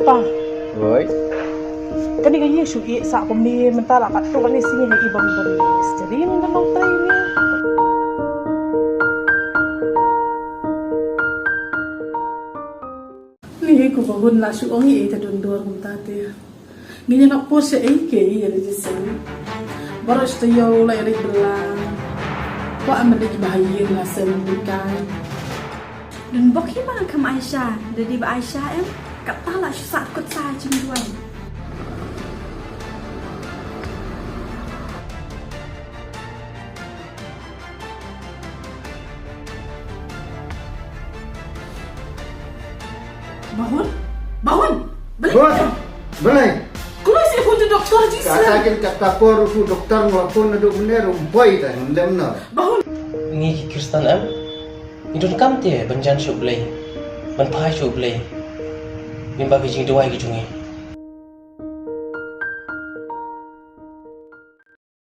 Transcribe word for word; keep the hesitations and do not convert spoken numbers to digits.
Pa. Oi. Kane ka ïing shu ïeh sah kumne mynta la katto katne sngi ha i bam bam. Steady mynta nongtrei ne. Ni ko ba hun la shu ong ïa ta dun dur kumta te. Ngi ïa na por sha ei ke ïa ni jisem. Baroh shu ta ïa la ïa la bela. Ba am ni ba ïa la sem ni kai. Dun bok hi ba kam Aisha, da di ba Aisha em, kata la shu sat kut sa jingduwai. Bahun? Bahun? Balik. Bun. Balai. Kulu si phone tu doktor ji. Kata kin kata por tu doktor ngelakuin adu bener, um, boy dah, lem na. Bahun. Ngi ki Kristan em. Ngi donkam te ban jan sha U Blei, ban phai sha U Blei. Lyngba ki jingduwai ki jong ngi.